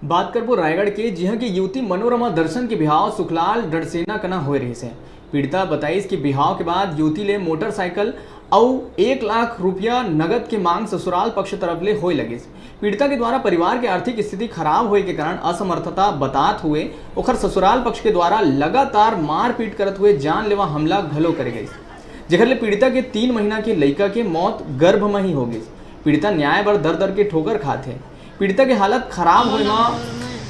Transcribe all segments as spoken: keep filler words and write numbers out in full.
बात करबो रायगढ़ के, जिहां के युवती मनोरमा दर्शन के बिहाव सुखलाल डंडसेना कना होए रहिस हे। पीड़िता बताइस कि बिहाव के बाद युवती ले मोटरसाइकिल अउ एक लाख रुपया नगद के मांग ससुराल पक्ष तरफ ले होए लगिस। पीड़िता के द्वारा परिवार के आर्थिक स्थिति खराब होए के कारण असमर्थता बतात हुए ओखर ससुराल पक्ष के द्वारा लगातार मारपीट करत हुए जानलेवा हमला घलो करे गइस, जेखर ले पीड़िता के तीन महीना के लइका के मौत गर्भ म ही हो गइस। पीड़िता न्याय बर दर दर के ठोकर खात हे। पीड़िता के हालत खराब होए म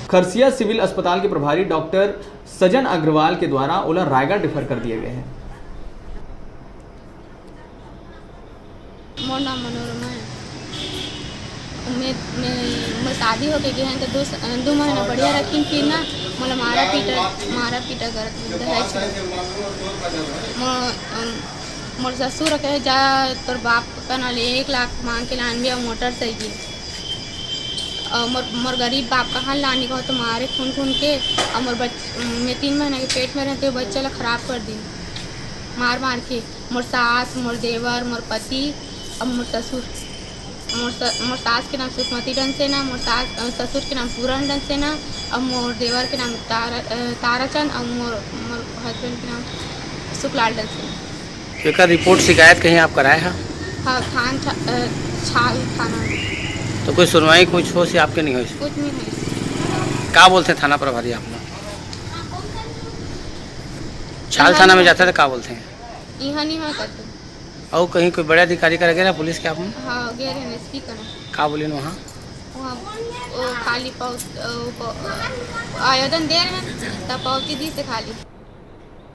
खरसिया सिविल अस्पताल के प्रभारी डॉक्टर सजन अग्रवाल के द्वारा ओला रायगढ़ रेफर कर दिए गए हे। मोर नाम मनोरमा हे। मैं, मैं, मोर शादी होके गे हे, तो दो स-, दो महीना बढ़िया रखिन, फिर ना मोला मारा पीटा, मारा पीटा करत दहेज में। मोर, अम, मोर ससुर कहे, "जा तोर बाप कना ले एक लाख मांग के लानबे अउ मोटरसाइकिल।" अउ मोर, मोर गरीब बाप कहाँ लानी कहो तो मारे खून खून के। अउ मोर बच-, मैं तीन महीना के पेट में रहते हुए बच्चा ला खराब कर दिन, मार मार के। मोर सास, मोर देवर, मोर पति, अउ मोर ससुर। मोर स-, मोर सास के नाम सुखमती डंडसेना, मोर सास, अ, ससुर के नाम पूरन डंडसेना, अउ मोर देवर के नाम तारा, अ, ताराचंद, अउ मोर, मोर husband के नाम सुखलाल डंडसेना। एकर रिपोर्ट शिकायत कहीं आप कराए हा? हाँ, थान था, अ, छाल थाना में। तो कोई सुनवाई कुछ होइस या आपके नहीं होइस? कुछ नहीं होइस। का बोलथे थाना प्रभारी आप लोग? छाल यहाँ थाना में नहीं जाता था, का बोलथे? यहाँ नहीं हुआ करते। अउ कहीं कोई बड़े अधिकारी करा गे रहा पुलिस के आप लोग? हाँ, गे रहे एसपी करा। का बोलिन वहाँ? वहाँ वो खाली पावत-, वो प-, आवेदन दे रहे हैं, तब पावती दी से खाली।